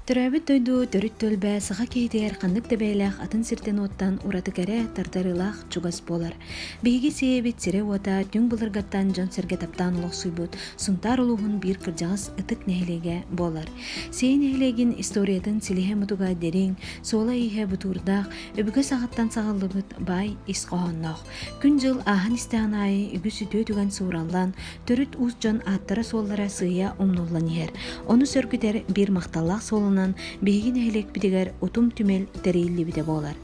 Төрөөбүт дойду төрүт түөлбэ саха киһитигэр ханнык да бэйэлээх атын сиртэн-уоттан ураты кэрэ, тартарыылаах чугас буолар. Биһиги сиэйэбит сирэ-уота түҥ былыргаттан дьон-сэргэ таптаан олохсуйбут Сунтаар улууһун биир кырдьаҕас ытык нэһилиэгэ буолар. Сиэйэ нэһилиэгин историятын силиһэ-мутуга дириҥ, суола-ииһэ бутуурдаах, өбүгэ саҕаттан саҕыллыбыт баай ис хоһоонноох. Күн-дьыл ааһан истэҕин аайы үгүс үтүө түгэн суураллан, төрүт уус дьон ааттара-суоллара сыыйа умнуллан иһэр. Ону сөргүтэр биир махталлаах суолунан биһиги нэһилиэкпитигэр Утум түмэл тэрийиллибитэ буолар.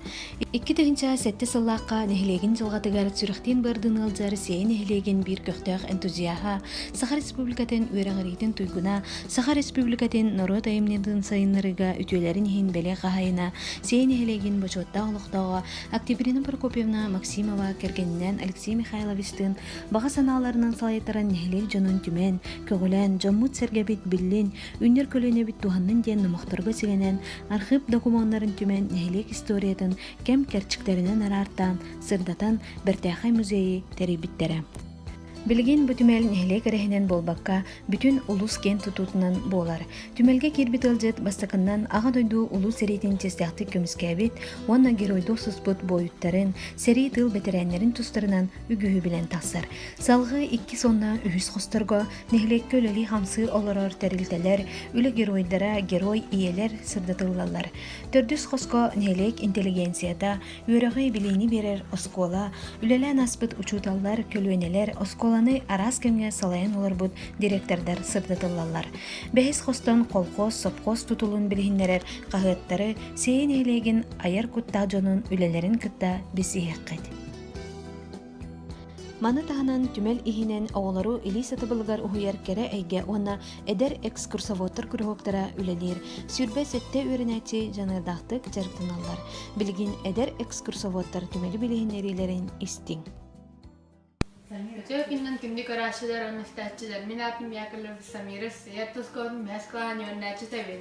2007 сыллаахха нэһилиэгин дьылҕатыгар сүрэхтиин-быардыын ыалдьар Сиэйэ нэһилиэгин биир көхтөөх энтузиаһа, Саха Республикатын үөрэҕириитин туйгуна, Саха Республикатын норуот айымньытын сайыннарыыга үтүөлэрин иһин бэлиэ хаһаайына, Сиэйэ нэһилиэгин бочуоттаах олохтооҕо Октябрина Прокопьевна Максимова кэргэнинээн Алексей Михайловичтыын баҕа санааларынан салайтаран нэһилиэк дьонун түмэн, көҕүлээн, дьоммут-сэргэбит биллин, үүнэр көлүөнэбит туһаннын диэн номохторго сигэнэн, архыып докумуоннарын түмэн нэһилиэк историятын кэм кэрчиктэринэн араартаан, сырдатан бэртээхэй музейы тэрийбиттэрэ. Билигин бу түмэл нэһилиэк эрэһинэн буолбакка, бүтүн улуус киэн тутуутунан буолар. Түмэлгэ киирбит ыалдьыт бастакыннан Аҕа дойду Улуу сэриитин чиэстээхтик көмүскээбит уонна геройдуу охсуспут буойуттарын, сэрии тыыл бэтэрээннэрин тустарынан үгүһү билэн тахсар. Салгыы иккис уонна үһүс хосторго нэһилиэккэ үлэлии-хамсыы олорор тэрилтэлэр, үлэ геройдара, герой ийэлэр сырдатыллаллар. Төрдүс хоско нэһилиэк интеллигенцията, Үөрэҕи, билиини биэрэр оскуола, үлэлээн ааспыт учууталлар, көлүөнэлэр, оскуоланы араас кэмҥэ салайан олорбут директордар сырдатыллаллар. Бэһис хостон колхоз, сопхуос тутулун билиһиннэрэр хаһыаттары Сиэйэ нэһилиэгин айар куттаах дьонун үлэлэрин кытта билсиһиэххит. Маны таһынан түмэл иһинэн оҕолору илии сатабылыгар уһуйар кэрэ эйгэ уонна эдэр экскурсоводтар куруһуоктара үлэлиир. 27 үөрэнээччи дьаныардаахтык дьарыктаналлар. Билигин эдэр экскурсоводтар түмэли билиһиннэриилэрин истиҥ. Үтүө күнүнэн күндү көрөөччүлэр уонна истээччилэр. Мин аатым Яковлев Самира, Сийэр Тускуотун бэһис кылааһын үөрэнээччитэбин.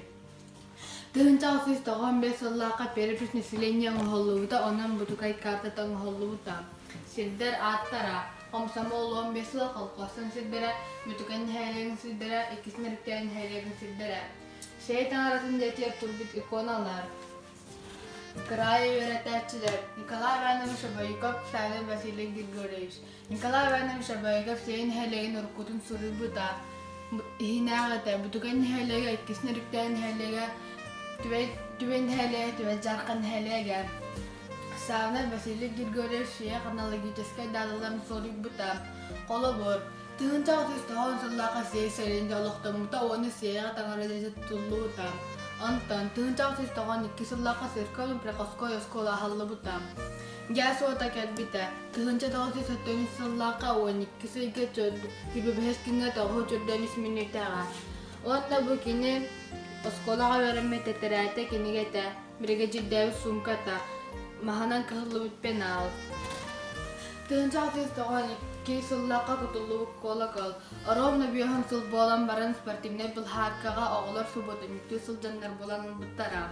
1695 сыллаахха перепись населения оҥоһуллубута, онон Бутукай картата оҥоһуллубута. Сирдэр ааттара: Хомсомуол 15 сыла колхозтан сирдэрэ, Бүтүкэн нэһилиэгин сирдэрэ, Иккис Нөрүктээн нэһилиэгин сирдэрэ. Сэй таҥаратын дьиэтигэр турбут иконалар. Кыраайы үөрэтээччилэр Николай Иванович Обоюков, Савва Василий Григорьевич. Николай Иванович Обоюков Сэй нэһилиэгин уруккутун суруйбута. Иһинээҕитэ Бутукан нэһилиэгэ, Иккис Нөрүктээн нэһилиэгэ, Түбэй Түбэй нэһилиэгэ, Түбэй Дьаархан нэһилиэгэ. Савва Василий Григорьевич Сүйэ хронологическай дааталарын суруйбута. Холобур, 1909 сыллаахха Сиэй сэлиэнньэ олохтоммута уонна Сиэйэҕэ таҥара дьиэтэ тутуллубута. Онтон 1992 сыллаахха церковно-приходской оскуола аһыллыбыта. Гаас уота кэлбитэ. 1973 сыллаахха 12 сыйга Күбүбэһис күҥҥэ 943 мүнүүтэҕэ. Уонна бу кини оскуолаҕа үөрэммит тэтэрээтэ кинигэтэ, биригэдьиирдээбит суумката, маһынан кыһыллыбыт пенал. 1992 сыллаахха кутуллубут колокол ровно бүөһүн сыл буолан баран спортивнай былаһааккаҕа оҕолор субуотунньуктуу сылдьаннар булан ылбыттара.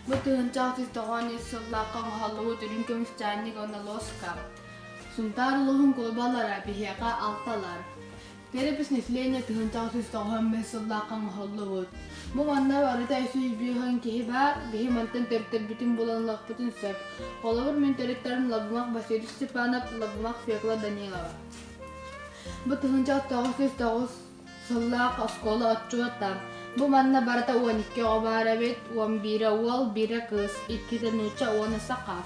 Бу 1993 сыллаахха оҥоһуллубут үрүҥ көмүс чаанньык уонна лоска. Сунтаар улууһун кулубалара биһиэхэ алталар. Перепись населения 1995 сыллаахха оҥоһуллубут. Бу манна барыта 305 киһи баар, биһи мантан төрүттэрбитин булан ылыахпытын сөп. Холобур, мин төрүттэрим Лабымах Василий Степанов, Лабымах Фекла Данилова. Бу 1909 сыллаах оскуола отчуота. Бу манна барыта 12 оҕо баар эбит, 11 уол, биирэ кыыс, иккитэ нуучча уонна саха.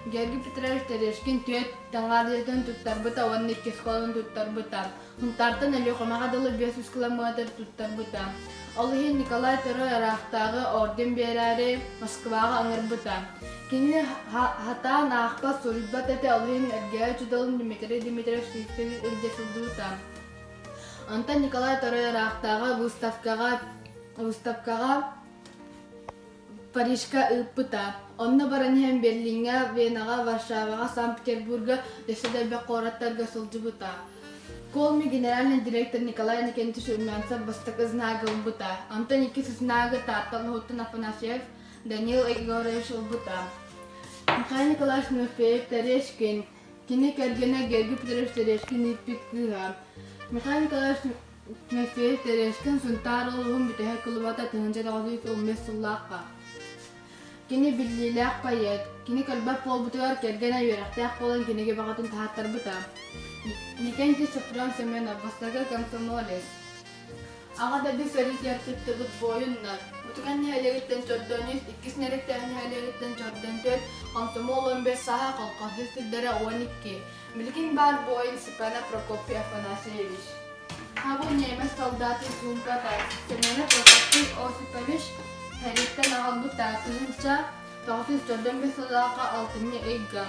Георгий Петрович Терешкин түөрт таҥарадьытын туттарбыта уонна иккис холун туттарбыта. Сунтаартан Өлүөхүмэҕэ дылы 500 километр туттарбыта. Ол иһин Николай II ыраахтааҕы орден биэрээри Москваҕа ыҥырбыта. Кини хатаан аахпат, суруйбат этэ, ол иһин эргээччи учууталын Дмитрий Дмитриевич Сивцев илдьэ сылдьыбыта. Онтон Николай II ыраахтааҕы выставкаҕа выставкаҕа Парижка ыыппыта. Онно баран иһэн Берлиҥҥэ, Венаҕа, Варшаваҕа, Санкт-Петербурга өссө да элбэх куораттарга сылдьыбыта. Колми генеральный директор Николай Иннокентьевич Румянцев бастакы знагы ылбыта. Онтон иккис знагы Таатта Лоһуттан Афанасьев Данил Егорович ылбыта. Михаил Николаевич Тимофеев Терешкин, кини кэргэнэ Георгий Петрович Терешкин ииппит кыыһа. Михаил Николаевич. Тимофей Терешкин Сунтаар улууһун бүтэһик кулубата 1915 сыллаахха. Кини биллиилээх поэт, кини көрбөт буолбутугар кэргэнэ үөрэхтээх буолан кинигэ баҕатын таһааттарбыта. Никентий Софрон Семенов бастакы комсомолец. Аҕа дойду сэриитигэр кыттыбыт буойуннар, Бутукан нэһилиэгиттэн Чордонүс, иккис Нэрэктээх нэһилиэгиттэн Чордон 4, комсомол 15 сааһа, колхозник сирдэрэ 12. Билигин баар буойун Степанов Прокопий Афанасьевич. Хабыл ньиэмэс солдатын суумката Семенов Прокопий Осипович сэрииттэн аҕалбыта 1995 сыллаахха алтынньы ыйга.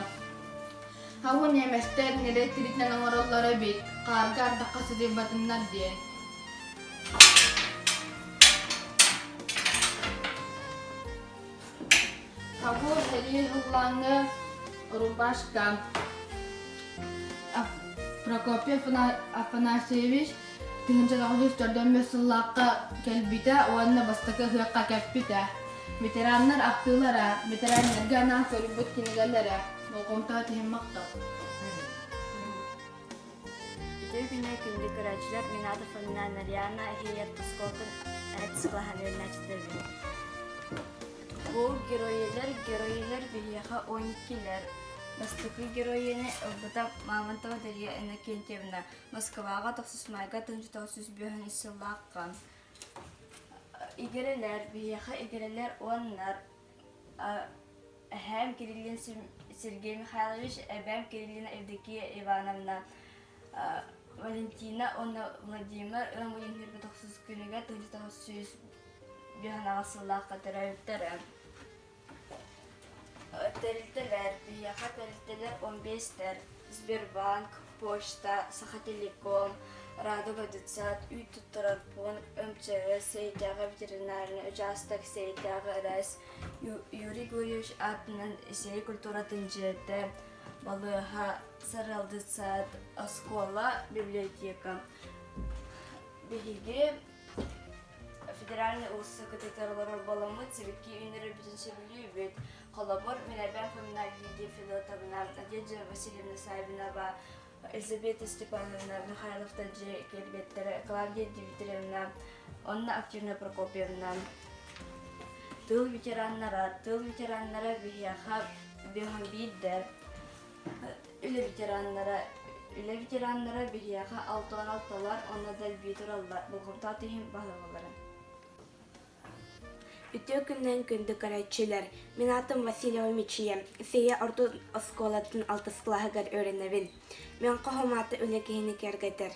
Хабыл ньиэмэстэр ньирэй тириитинэн оҥороллоро эбит, хаарга ардахха сытыйбатыннар диэн. Хабыл сэрии ыллааҥҥа рубашка Прокопий Афанасьевич 1945 сыллаахха кэлбитэ уонна бастакы ыһыахха кэппитэ. Ветераннар ахтыылара, ветераннарга анаан суруйбут кинигэлэрэ, болҕомтоҕо тиһин махтал. Үтүө күнэ күндү көрөөччүлэр, мин аатым Фомина Нарьяна, Эһиэйэр оскуолатын кылааһын үөрэнээччитэбин. Бу героилар героилар биһиэхэ 12-лэр. Бастакы героини ылбыта Мамонтова Дарья Иннокентьевна Москваҕа тохсус маайга 1905 сыллаахха. Игирэлэр биһиэхэ игирэлэр уоннар эһээм Кириллин Сергей Михайлович, эбээм Кириллина Евдокия Ивановна, Валентина уонна Владимир ыам ыйын тохсус күнүгэр 1998 сыллаахха төрөөбүттэрэ. Тэрилтэлэр, биһиэхэ тэрилтэлэр 15-тэр, Сбербанк, Почта, Сахателеком, Радуга детсад, үүт туттарар пуун, МЧС, Сэйдээҕи ветеринарнай учаастак, Сэйдээҕи РЭС, Юрий Гурьевич аатынан сэрии культуратын дьиэтэ, балыыһа, Сарыал детсад, оскуола, библиотека. Биһиги федеральнай уулусса кытыытыгар олорор буоламмыт, сибикки үүннэрэрбитин сөбүлүүбүт. Холобур, мин эбээм Фомина Лидия Федотовна, Надежда Васильевна Савинова, Елизавета Степановна Михайловтар дьиэ кэргэттэрэ, Клавдия Дмитриевна, Анна Активна Прокопьевна. Тыыл ветераннара, тыыл ветераннара биһиэхэ биһиэхэ Үлэ ветераннара Үлэ ветераннара биһиэхэ алтан алталар уонна дэлби тураллар, болҕомтоох иһин баһылаллара. Үтүө күнүнэн күндү көрөөччүлэр! Мин аатым Васильева Мичийэ, Сийэ орто оскуолатын алтыс кылааһыгар үөрэнэбин. Мин хоһум аата үлэ киһини киэргэтэр.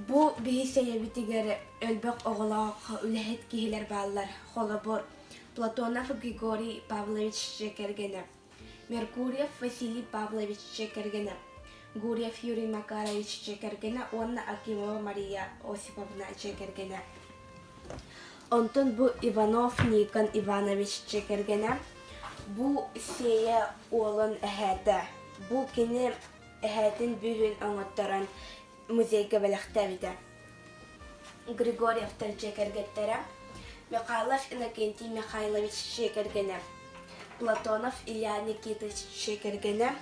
Бу биһи сэйэбитигэр элбэх оҕолоох үлэһит киһилэр бааллар. Холобур, Платонов Григорий Павлович дьиэ кэргэнэ, Меркурьев Василий Павлович дьиэ кэргэнэ, Гурьев Юрий Макарович дьиэ кэргэнэ уонна Акимова Мария Осиповна дьиэ кэргэнэ. Онтон бу Иванов Никон Иванович дьиэ кэргэнэ, бу Сиэйэ уолун эһээтэ, бу кини эһээтин бүүһүн оҥотторон музейга бэлэхтээбитэ. Григорьевтар дьиэ кэргэттэрэ, Михайлов Иннокентий Михайлович дьиэ кэргэнэ, Платонов Илья Никитич дьиэ кэргэнэ,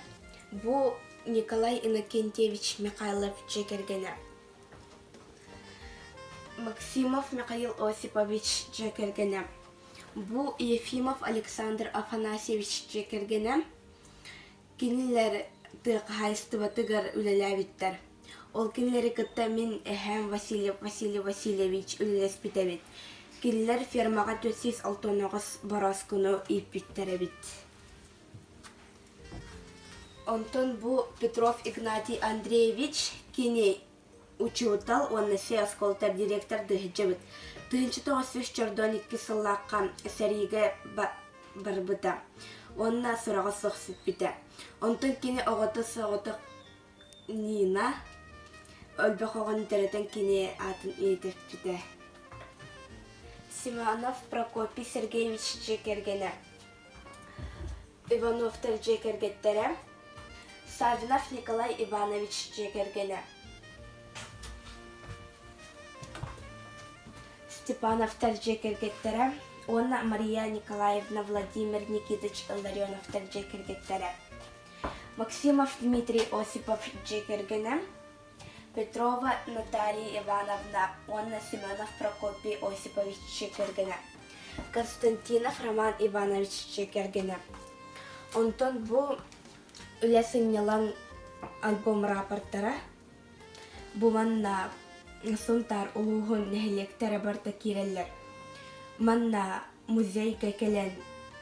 бу Николай Иннокентьевич Михайлов дьиэ кэргэнэ, Максимов Михаил Осипович дьиэ кэргэнэ, бу Ефимов Александр Афанасьевич дьиэ кэргэнэ, Кинилэр тыа хаһаайыстыбатыгар үлэлээбиттэр. Ол кинилэри кытта мин эһээм Васильев Василий Васильевич үлэлэспит эбит. Кинилэр фермаҕа 469 борооскуну ииппиттэр эбит. Онтон бу Петров Игнатий Андреевич кини учуутал уонна сэ оскуолатар директор дыһыдьабыт. 1942 сыллаахха сэриигэ барбыта уонна сураҕа суох сүппүтэ. Онтон кини оҕото соҕотох Нина өлбөх оҕону төрөтөн кини аатын үйэтиппитэ. Семенов Прокопий Сергеевич дьиэ кэргэнэ Ивановтар дьиэ кэргэттэрэ, Саввинов Николай Иванович дьиэ кэргэнэ, Степановтар дьиэ кэргэттэрэ уонна Мария Николаевна Владимир Никитич Илларионовтар дьиэ кэргэттэрэ, Максимов Дмитрий Осипов дьиэ кэргэнэ, Петрова Наталья Ивановна уонна Семенов Прокопий Осипович кэргэнэ, Константинов Роман Иванович кэргэнэ. Онтон бу үлэ сынньалаҥ альбом рапортара бу манна Сунтаар улууһун нэһилиэктэрэ барыта киирэллэр. Манна музейга кэлэн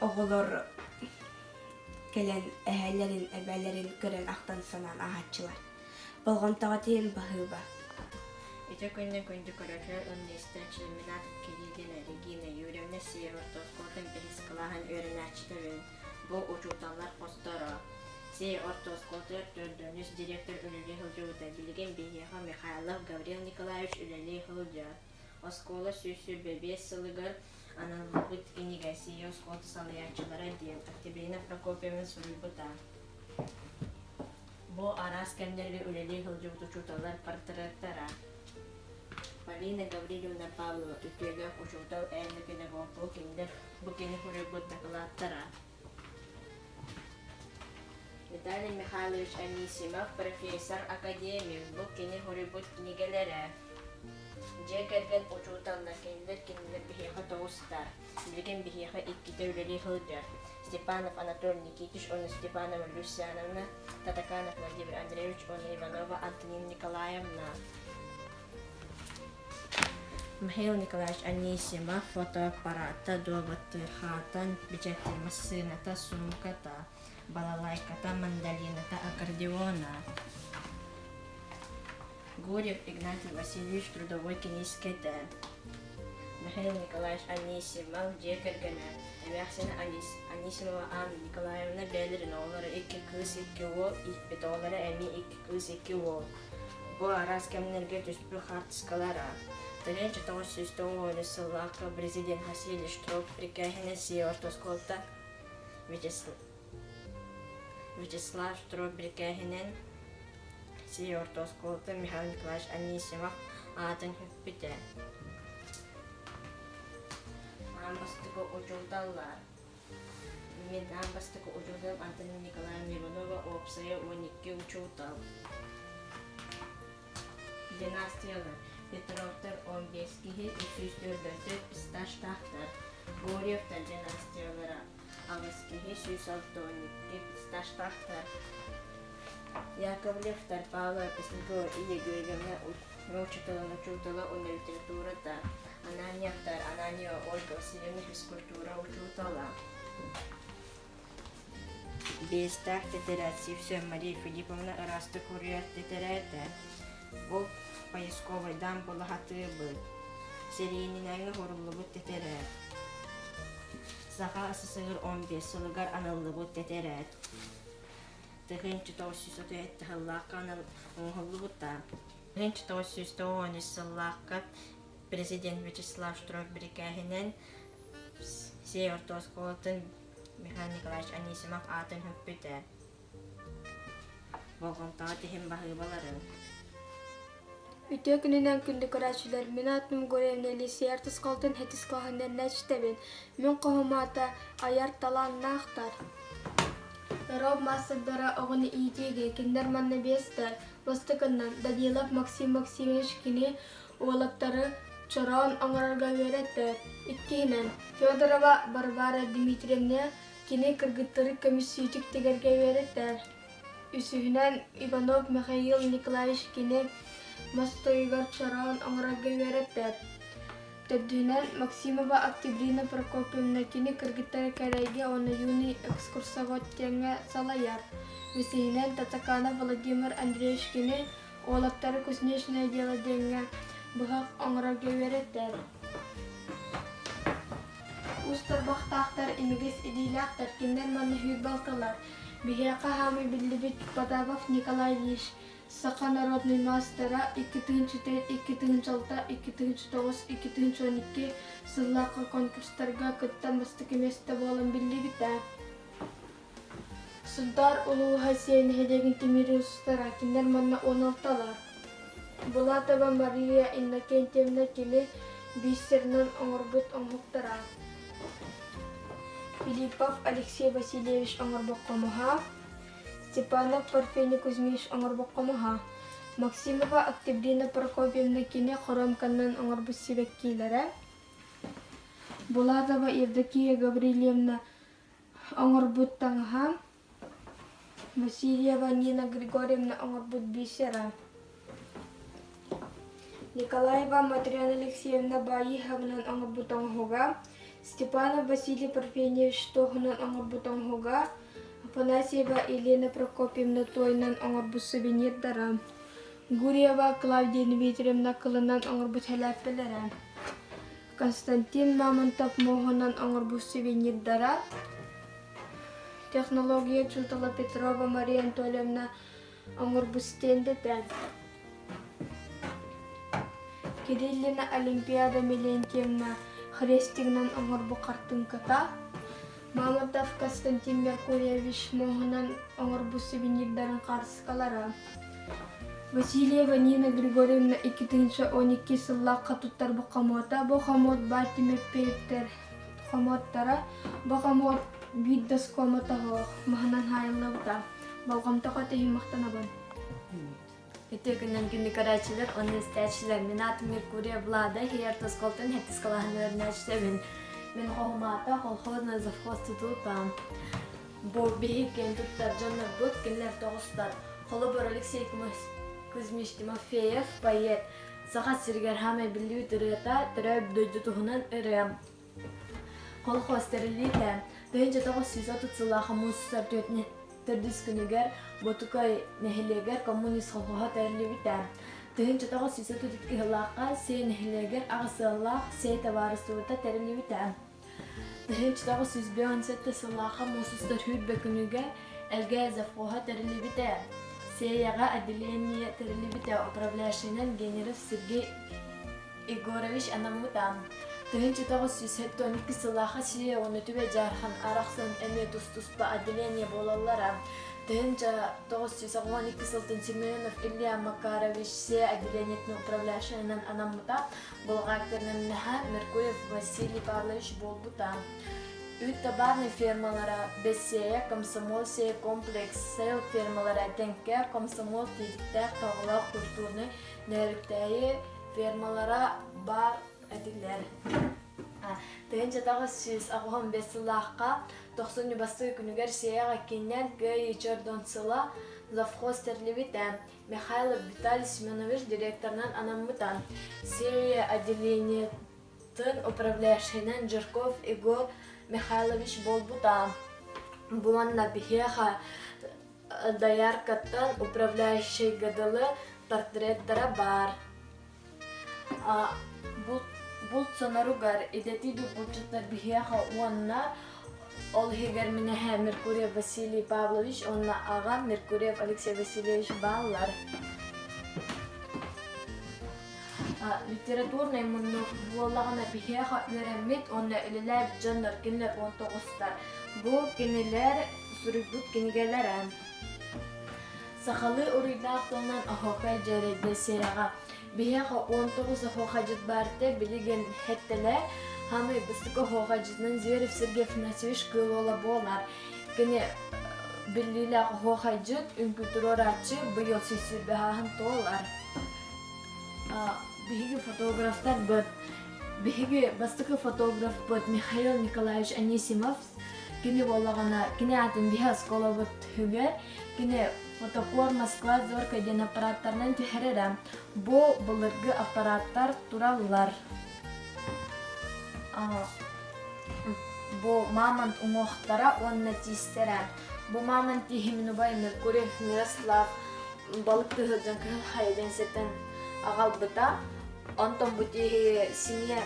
оҕолор кэлэн эһээлэрин, эбээлэрин көрөн ахтан санаан ааһааччылар. Болҕомтоҕо тиийэн баһыыба. Ити күннэ күндү көрөөччүлэр уонна истээччилэр мин аатым Кириллина Регина Юрьевна Северо оскуолатын бэһис кылааһын үөрэнээччитэбин. Бу учууталлар хосторо. Сей орто оскуолатыгар төрдүнүс директор үлэлии сылдьыбыта. Билигин биһиэхэ Михайлов Гаврил Николаевич үлэлии сылдьар. Оскуола 125 сылыгар аналлыбыт кинигэ Сийэ оскуолата салайааччылара диэн Октябрина Прокопьевна суруйбута. Бу араас кэмнэргэ үлэлии сылдьыбыт учууталлар портреаттара. Полина Гаврильевна Павлова үтүөлээх учуутал Энна педагог бу кинилэр бу кини суруйбут дакылааттара. Виталий Михайлович Анисимов профессор, академик, бу кини суруйбут кинигэлэрэ. Дьиэ кэргэн учууталлар кинилэр кинилэр биһиэхэ тоҕустар. Билигин биһиэхэ иккитэ үлэлии сылдьар. Степанов Анатолий Никитич уонна Степанова Люсьяновна, Татаканов Владимир Андреевич уонна Иванова Антонина Николаевна. Михаил Николаевич Анисимов фотоаппарата, дуобаттыырхаатан, бичэттиир массыыната, суумката, балалайката, мандолината, аккордеона. Гурьев Игнатий Васильевич трудовой киниискэтэ. Михаил Николаевич Анисимов дьиэ кэргэнэ, эмээхсинэ Анисимова Анна Николаевна бэйэлэрин оҕолоро икки кыыс, икки уол, ииппит оҕолоро эмиэ икки кыыс, икки уол. Бу араас кэмнэргэ түспүт хаартыскалара. 1990 сыллаахха президент Василий Штроп прикээһинэ Сия орто оскуолата Вячеслав Штроп бирикээһинэн Сия орто оскуолата Михаил Николаевич Анисимов аатын сүкпүтэ. Аан бастакы учууталлар Мин аан бастакы учууталым Антонина Николаевна Иванова уопсайа 12 учуутал. Династиялар Петровтар 15 киһи 304 писташтаахтар. Гурьевтар династиялара аҕыс киһи 162 писташтаахтар. Яковлевтар Павла Песникова Ия Георгиевна учууталын учуутала уонна литературата, Ананьевтар Ананьева Ольга Васильевна физкультура учуутала. Биэстээх тэтэрээт Сивцева Мария Филипповна ыраастык суруйар тэтэрээтэ. Бу поисковайдаан була сатыыбыт. Сэриининээҥҥэ уһуруллубут тэтэрээт. Саха СССР 15 сылыгар аналлыбыт тэтэрээт. 1937 сыллаахха оҥоһуллубута. 1993 сыллаахха президент Вячеслав Штыров бирикээһинэн Сей орто оскуолатын Михаил Николаевич Анисимов аатын сүкпүтэ. Болҕомтоҕо тиһин баһыыбаларын. Үтүө күнүнэн күндү көрөөччүлэр, мин аатым Гурьевна Елисей Артыскалтын хэтис кылааһынан нэчтэбин. Мин хоһум аата айар талааннаахтар. Роб маастардара оҕону иитиигэ кинилэр манна биэстэр. Бастакыннан Данилов Максим Максимович кини уолаттары чороон оҥорорго үөрэттэр. Иккиһинэн Федорова Варвара Дмитриевна кини кыргыттары көмүс сүүтүк тигэргэ үөрэттэр. Үсүһүнэн Иванов Михаил Николаевич кини мас тойугар чороон оҥорорго үөрэттэр. Төрдүһүнэн Максимова Октябрина Прокопьевна кини кыргыттары кэрэйгэ уонна юный экскурсовод диэҥҥэ салайар. Бэсиһинэн Татаканов Владимир Андреевич кини уолаттары кузнечное дело диэҥҥэ быһах оҥорорго үөрэттэр. Уус тарбахтаахтар имигэс илиилээхтэр, кинилэр манна сүүр балтылар. Биһиэхэ хаамый биллибит Потапов Николай Ильич саха народнай маастара 2004, 2006, 2009, 2012 сыллаахха конкурстарга кыттан бастакы миэстэ буолан биллибитэ. Сунтаар улууһа Сиэн нэһилиэгин тимир уустара, кинилэр манна 16-лар. Булатова Мария Иннокентьевна кини бисерынан оҥорбут оҥоһуктара. Филиппов Алексей Васильевич оҥорбут хомуһа, Степанов Парфений Кузьмич оҥорбут хомуһа. Максимова Октябрина Прокопьевна кини хоруомканан оҥорбут сибэккилэрэ, Булатова Евдокия Гаврильевна оҥорбут таҥаһа, Васильева Нина Григорьевна оҥорбут бисера, Николаева Матрена Алексеевна Баиһовнан оҥорбут оҥоһуга, Степанов Василий Парфеньевич туоһунан оҥорбут оҥоһуга, Афанасьева Елена Прокопьевна туойунан оҥорбут сувенирдара, Гурьева Клавдия Дмитриевна кылынан оҥорбут сэлээппэлэрэ, Константин Мамонтов муоһунан оҥорбут сувенирдара, технология учуутала Петрова Мария Анатольевна оҥорбут стендэтэ, Кириллина Олимпиада Милентьевна хрестигынан оҥорбут хартыыҥката, Мамонтов Константин Меркурьевич муоһунан оҥорбут сувенирдарын хаартыскалара, Васильева Нина Григорьевна 2012 сыллаахха туттарбыт хомуота бу хомуот баар Тимирпеевтэр хомуоттара бу хомуот биир да оскуома тоһоҕо маһынан хаайыллыбыта. Болҕомтоҕо иһин махтанабын. Үтүө күнүнэн күндү көрөөччүлэр уонна истээччилэр. Мин аатым Меркурия Влада, иһийэр оскуолатын сэттис кылааһын үөрэнээччитэбин. Мин хоһум аата колхозный завхоз тутуута. Бу биһиги киэн туттар дьоннорбут, кинилэр тоҕустар. Холобур, Алексей Кузьмич Тимофеев, поэт, Саха сиригэр хаамай биллибит ырыата, төрөөбүт дойду туһунан ырыа. Колхоз тэриллиитэ 1930 сыллаах муус төрдүс күнүгэр Ботукай нэһилиэгэр коммунист колхоһа тэриллибитэ. 1932 сыллаахха Сиэ нэһилиэгэр аҕыс ыаллаах Сиэ табаарыстыбата тэриллибитэ. 1957 сыллаахха муус устар сүүрбэ күнүгэр Элгээ завхоһа тэриллибитэ. Сиэйэҕэ отделение тэриллибитэ, управляющайынан Генеров Сергей Егорович анаммыта. 1972 сыллаахха Сиэйэ уонна Түбэ Дьаархан арахсан эмиэ тус-туспа отделение буолаллара. 1992 сылтан Семенов Илья Макарович Сиэ отделениетын управляющайынан анаммыта. Бухгалтерынан Меркурьев Василий Павлович буолбута. Үүт табаарынай фермалара Бэссиэйэ, Комсомол сиэ комплекс, Сейл фермалара Тэҥкэ, Комсомол тииһиктээх тоҕолоох культурнай Нөөрүктээйи фермалара баар этилэр. 1985 сыллаахха тохсунньу бастакы күнүгэр Сиэйэҕэ кииннээн Кыайыы Чордон сыла завхоз тэриллибитэ. Михайлов Виталий Семенович директорынан анаммыта. Серия отделениетын управляющайынан Жирков Егор Михайлович буолбута. Бу манна биһиэхэ дояркаттан управляющайга дылы портреттара баар. Булт соноругар идэтийбит булчуттар биһиэхэ уонна ол иһигэр мин эһээ Меркурьев Василий Павлович уонна аҕам Меркурьев Алексей Васильевич бааллар. Литературнай муннук буоллаҕына биһиэхэ үөрэммит уонна үлэлээбит дьоннор кинилэр 19-тар. Бу кинилэр суруйбут кинигэлэрэ. Сахалыы уруйдаах тылынан оһуокай дьиэрэйдэ сиэрэҕэ Биһиэхэ 19 оһуохайдьыт баар этэ, билигин хэттэлэр. Хаамай бастакы оһуохайдьытынан Зверев Сергей Афанасьевич Кыыл Уола буолар. Кини биллиилээх оһуохайдьыт, үҥкүү туруорааччы, быйыл сүүс ааһын туолар. Биһиги фотографтарбыт. Биһиги бастакы фотографпыт Михаил Николаевич Анисимов. Кини буоллаҕына, кини аатын биһи оскуолабыт үһүгэр. Кини Фотокор Москва Зорка диэн аппараттарынан түһэрэрэ. Бу былыргы аппараттар тураллар. Бу мамонт уҥуохтара уонна тиистэрэ. Бу мамонт тииһи мин убай Меркурьев Мирослав балык тыһылдьан Кыһыл Хайа диэн сиртэн аҕалбыта. Онтон бу тииһи семья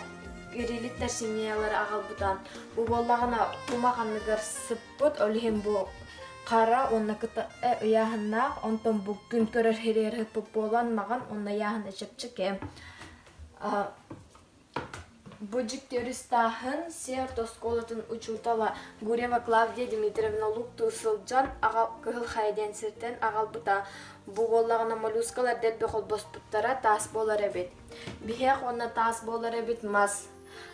Кириллиттэр семьялара аҕалбыта. Бу буоллаҕына кумах анныгар сыппыт, ол иһин бу хара уонна кыта ыйааһыннаах, онтон бу күн көрөр сиригэр ыппыт буолан маҕан уонна ыйааһына чэпчэки. Бу дьикти өрүстааһын Серт оскуолатын учуутала Гурьева Клавдия Дмитриевна луктуу сылдьан аҕал Кыһыл Хайа диэн сиртэн аҕалбыта. Бу буоллаҕына моллюскалар дэлби холбоспуттара таас буолар эбит. Биһиэх уонна таас буолар эбит мас.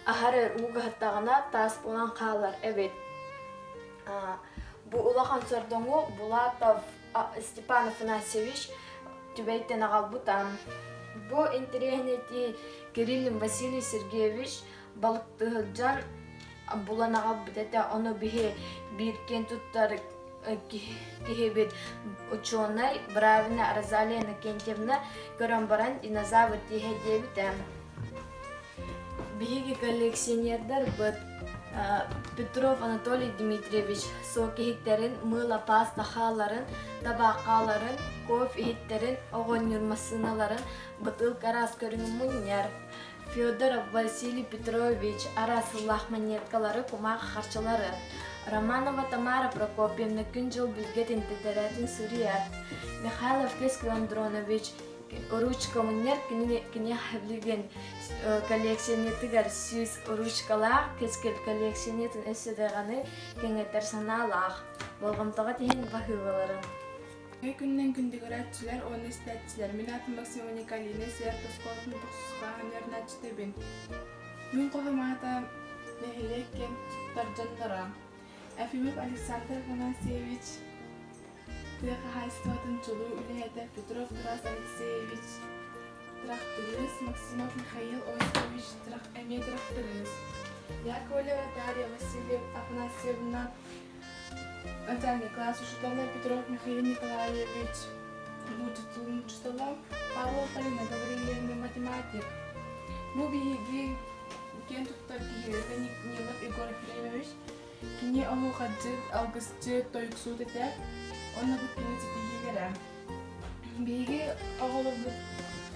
Аһары уугаһыттаҕына таас буолан хаалар эбит. Бу улахан сордоҥу Булатов Степан Афанасьевич. Түбэйтэн аҕалбыта. Бу интэриэһинэй Кириллин Василий Сергеевич балыктыы сылдьан булан аҕалбыт этэ. Ону биһи биир киэн туттар киһибит учуонай Бравина Розалия Иннокентьевна көрөн баран динозавр тииһэ диэбитэ. Биһиги коллекционердарбыт Петров Анатолий Дмитриевич суок иһиттэрин, мыыла-паас сахааларын, табааххааларын, кофе иһиттэрин, оҕонньур массыыналарын, бытыылка араас көрүҥүн мунньар. Федоров Василий Петрович араас сыллаах монеткалары, кумаах харчылары, Романова Тамара Прокопьевна күн-дьыл билгэтин тэтэрээтин суруйар. Михайлов Кескил Андронович ручка мунньар киниэхэ билигин коллекционетыгар 100 ручкалаах Кескил коллекционетын өссө даҕаны кэҥэтэр санаалаах. Болҕомтоҕо тиһин баһыыбаларын. Ый күнүнэн күндүгүрээччилэр уонна истээччилэр, мин аатым Максимова Николина, Сиэр оскуолатын тохсус үөрэнээччитэбин. Мин хоһум аата нэһилиэк киэн туттар дьонноро. Ефимов Александр Афанасьевич, тыа хаһаайыстыбатын чулуу үлэһитэ Петров Тарас Алексеевич, тракторист Максимов Михаил Осипович эмиэ тракторист. Яковлева Дарья Васильев Афанасьевна Начальный класс учителя Петров Михаил Николаевич, учителя Павлова Полина Гаврильевна математик. Бу биһиги киэн туттар киһибит Нилов Егор Ефремович. Кини оһуохайдьыт, алгысчыт, тойуксуут этэ. Онно бу кини ситиһиилэрэ. Биһиги оҕолорбут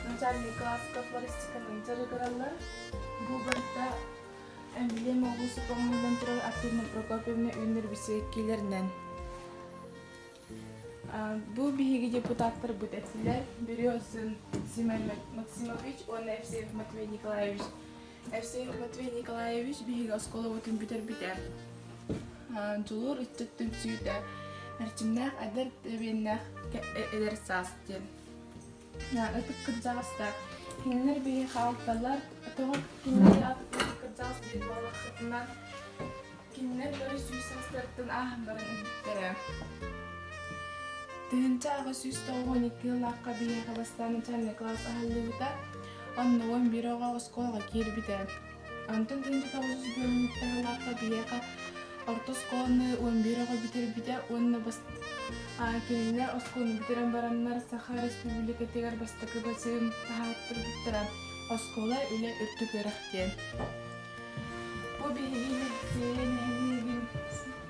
начальный класска флористиканан дьарыгыраллар. Бу барыта Эмблема улуус оҥоһуллан турар Артемна Прокопьевна үүнэр бисиэккилэринэн. Бу биһиги депутаттарбыт этилэр Березин Семен Максимович уонна Евсеев Матвей Николаевич. Евсеев Матвей Николаевич биһиги оскуолабытын бүтэрбитэ. Дьулуур ыччат түмсүүтэ эрчимнээх эдэр тэбиэннээх эдэр саас диэн. Ытык кырдьаҕастар кинилэр биһиэхэ алталар, тоҕо кинилэри ытык кырдьаҕас диир буоллаххытына, кинилэр бары 100 саастарыттан ааһан баран өлбүттэрэ. 1892 сыллаахха биһиэхэ бастаан начальный класс аһыллыбыта, онно 11 оҕо оскуолаҕа киирбитэ. Онтон 1901 сыллаахха биһиэхэ орто оскуоланы 11 оҕо бүтэрбитэ уонна кинилэр оскуоланы бүтэрэн бараннар Саха Республикатыгар бастакы бачыым таһааттарбыттара оскуола үлэ үрдүк үөрэх диэн. Бу биһиги Сиэйэ нэһилиэгин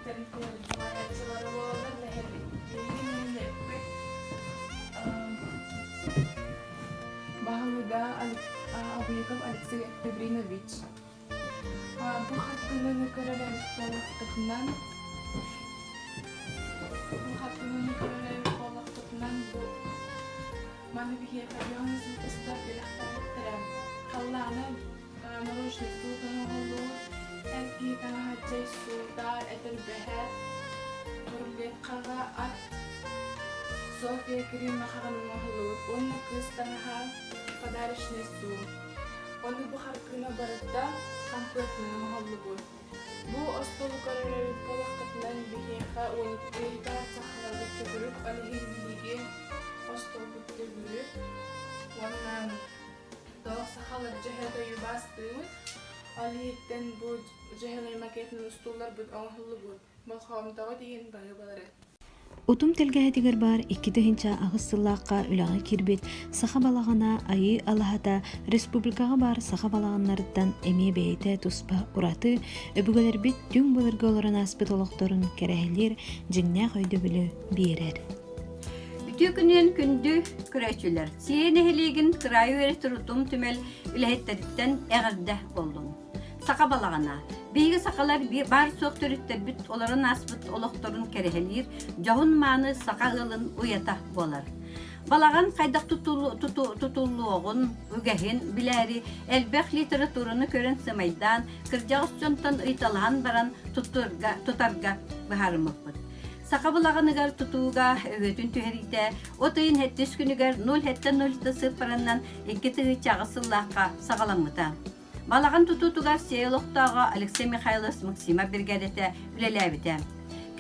тэрилтэлэрин салайааччылара буолаллар нэһилиэгин нэһилиэкпит баһылыга Абыйыков Алексей Октябринович. Бу хартыынаны көрөр эбит буоллахпытынан бу хартыынаны көрөр эбит буоллахпытынан бу маны биһиэхэ Йоанн Златоустов бэлэхтээбиттэрэ. Халлаана мороженое суутун оҥоһуллубут, эр киһи таҥаһа чэй суута, этэрбэһэ, рулеткаҕа ат Софья Кирилловна хаҕынан оҥоһуллубут уонна кыыс таҥаһа подарочный суум. Ону бу хартыына барыта хампыатынан оҥоһуллубут. Бу остуолу көрөр эбит буоллаххытынан биһиэхэ 12 ыйдаах сахаларга төгүрүк, ол иһин биһиги остуолбут төгүрүк уонна тоҕо сахалар дьөһөгөйү баастыыбыт, ол иһиттэн бу дьөһөгөй макетын устуулларбыт оҥоһуллубут. Болҕомтоҕут иһин баһыыбалары. Утум тэлгэһэтигэр баар 2008 сыллаахха үлэҕэ киирбит саха балаҕана Айыы алаһата республикаҕа баар саха балаҕаннарыттан эмиэ бэйэтэ туспа ураты, өбүгэлэрбит түҥ былыргы олорон ааспыт олохторун кэрэһэлиир дьиҥнээх өйдөбүлү биэрэр. Үтүө күнүн күндү көрөөччүлэр! Сиэ нэһилиэгин кыраайы үөрэтэр утум түмэл үлэһиттэриттэн эҕэрдэ буоллун! Саха балаҕана. Биһиги сахалар баар-суох төрүттэрбит олорон ааспыт олохторун кэрэһэлиир дьоһун-мааны саха ыалын уйата буолар. Балаҕан хайдах тутуллуоҕун, үгэһин билээри элбэх литератураны көрөн сымайдаан, кырдьаҕас дьонтон ыйыталаһан баран тутарга быһаарыммыппыт. Саха балаҕаныгар тутууга өһүөтүн түһэриитэ от ыйын сэттис күнүгэр 0,7 сыыппаранан 2008 сыллаахха саҕаламмыта. Балаҕан тутуутугар сиэй олохтооҕо Алексей Михайлович Максимов биригээдэтэ үлэлээбитэ.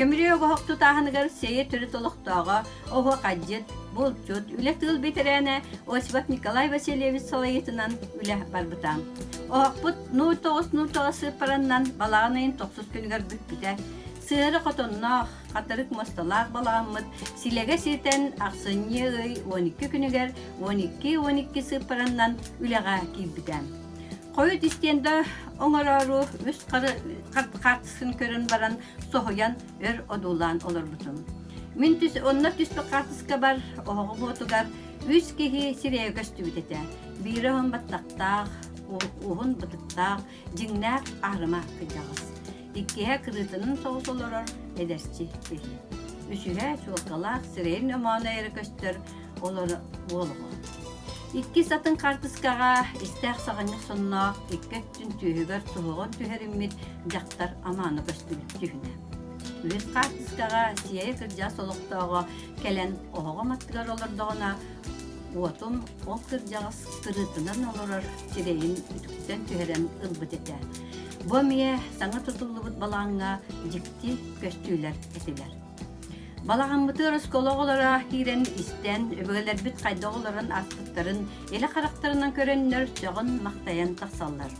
Көмүрүө оһох тутааһыныгар Сиэйэ төрүт олохтооҕо, оһуохайдьыт, булчут, үлэ тыыл бэтэрээнэ Осипов Николай Васильевич салайыытынан үлэ барбыта. Оһохпут 0909 сыыппараннан балаҕан ыйын тохсус күнүгэр бүппүтэ. Сыһыары хотонноох, хатырык муосталаах балаҕаммыт силэгэ ситэн ахсынньы ый 12 күнүгэр 12-12 сыыппараннан үлэҕэ киирбитэ. Хойут истиэндэ оҥороору үс хаартысканы көрөн баран соһуйан өр одуулаан олорбутум. Мин түс, онно түспүт хаартыскабар оһоҕум уотугар үс киһи сирэйэ көстүбүт этэ. Биирэ уһун баттахтаах, уһун бытыктаах, дьиҥнээх аарыма кырдьаҕас. Иккиһэ кырыытынан соҕус олорор эдэрчи киһи. Үсүһэ чуолкалаах сирэйин омооно эрэ көстөр олоро уол оҕо. Иккис атын хаартыскаҕа истээх саҕынньах сонноох икки өттүн түөһүгэр суһуоҕун түһэриммит дьахтар амаана көстүбүт түһүнэ. Үһүс хаартыскаҕа Сиэйэ кырдьаҕас олохтооҕо кэлэн оһоҕом аттыгар олордоҕуна уотум ол кырдьаҕас кырыытынан олорор сирэйин үтүктэн түһэрэн ылбыт этэ. Бу эмиэ саҥа тутуллубут балаҕаҥҥа дьикти көстүүлэр этилэр. Балаҕаммытыгар оскуола оҕолоро киирэн истэн, өбүгэлэрбит хайдах олорон ааспыттарын илэ харахтарынан көрөннөр сөҕөн-махтайан тахсаллар.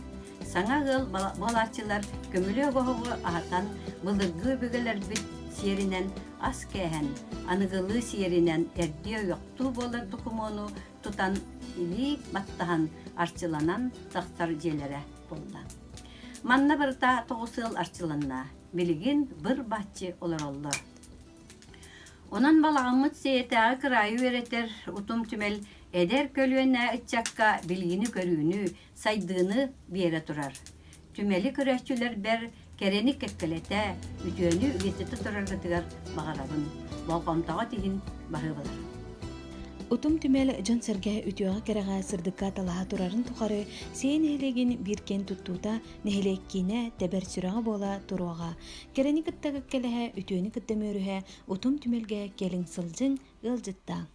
Саҥа ыал буолааччылар көмүлүөк оһоҕу аһатан, былыргы өбүгэлэрбит сиэринэн ас кээһэн, аныгылыы сиэринэн эрдии ойохтуу буолар докумуону тутан илии баттаһан, арчыланан тахсар дьиэлэрэ буолла. Манна барыта 9 ыал арчыланна. Билигин быр-бааччы олороллор. Онон балаҕаммыт Сиэйэтээҕи кыраайы үөрэтэр утум түмэл эдэр көлүөнэ ыччакка билиини-көрүүнү, сайдыыны биэрэ турар. Түмэли көрөөччүлэрбэр кэрэни кэккэлэтэ, үтүөнү үйэтитэ тураргытыгар баҕарабын. Болҕомтоҕут иһин баһыыбалар. Утум түмэл дьон-сэргэ үтүөҕэ-кэрэҕэ сырдыкка талаһа турарын тухары Сиэйэ нэһилиэгин биир киэн туттуута нэһилиэк киинэ тэбэр сүрэҕэ буола туруоҕа. Кэрэни кытта кэккэлэһэ, үтүөнү кытта үмүөрүһэ Утум түмэлгэ кэлиҥ сылдьыҥ, ыалдьыттааҥ.